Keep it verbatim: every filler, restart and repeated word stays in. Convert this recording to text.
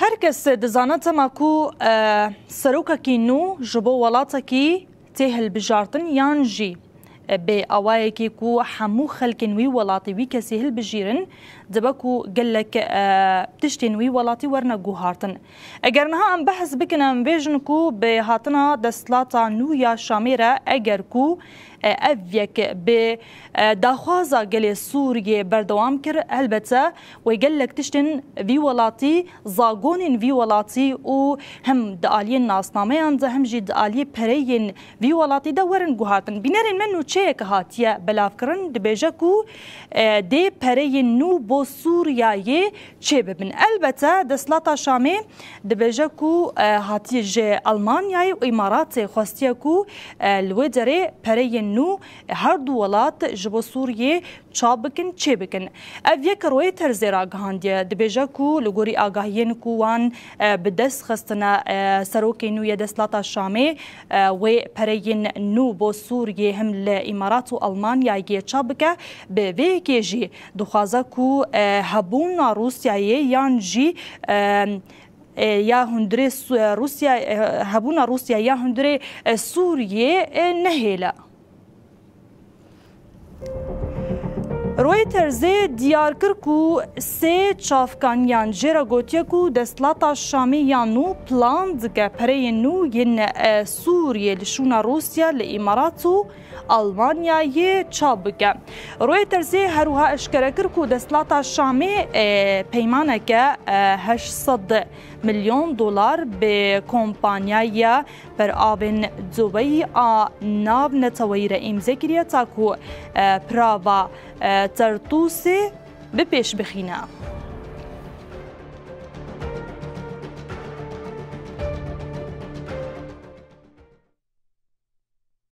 Her kes dizane tema ku, e, serokekî nû ji bo welatekî tê hilbijartin yan jî, e, bê awayekî ku hemû xelkên wî welatî wî kesî hilbijîrin, dibe ku gelek, e, tiştên wî welatî werine guhartin. Eger niha em behs bikin, em bêjin ku bi hatina desthilata nû ya Şamê re, eger ku, e, ev yek bi, e, daxwaza gelê Sûriyê berdewam kir, helbete wê gelek tiştên vî welatî, zagonên vî welatî û hem di aliyê nasnameyan de hem jî di aliyê pereyên vî welatî de werin guhartin. Bînerên me nûçeyeke hatiye belavkirin, dibêje ku, e, dê pereyên nû bo Sûriyeyê çêbibin. Elbete desthilata Şamê dibêje ku, e, hatiye ji Almanyayê û Îmaratê xwestiye ku, e, li wê derê pereyên nû her du welat ji bo Sûriyê çap bikin, çêbikin. Ev yek Reutersê ragihandiye. Dibêje ku li gorî agahiyên ku wan, e, bi dest xistine, e, serokê nû yê desthilata Şamê, e, wê pereyên nû bo Sûriyê him li Îmarat û Almanyayê çap bike, bi vê yekê jî dixwaze ku, e, hebûna Rûsyayê yan jî, e, e, ya hundirê Su-, e, Rûsya, e, hebûna Rûsya ya hundirê, e, Sûriyê, e, nehêle. Reutersê diyar kir ku sê çavkaniyan jê re gotiye ku desthilata Şamê ya nû plan dike pereyên nû yên, e, Sûriyê li şûna Rûsya li Îmarat û Almanyayê çap bike. Reutersê her wiha eşkere kir ku desthilata Şamê, e, peymaneke, e, heşt sed milyon dolar bi kompanyaya peravên Dubeyî a navneteweyî re îmze kiriye ta ku, e, pirava, e, Tertûsê bi pêş bixîne.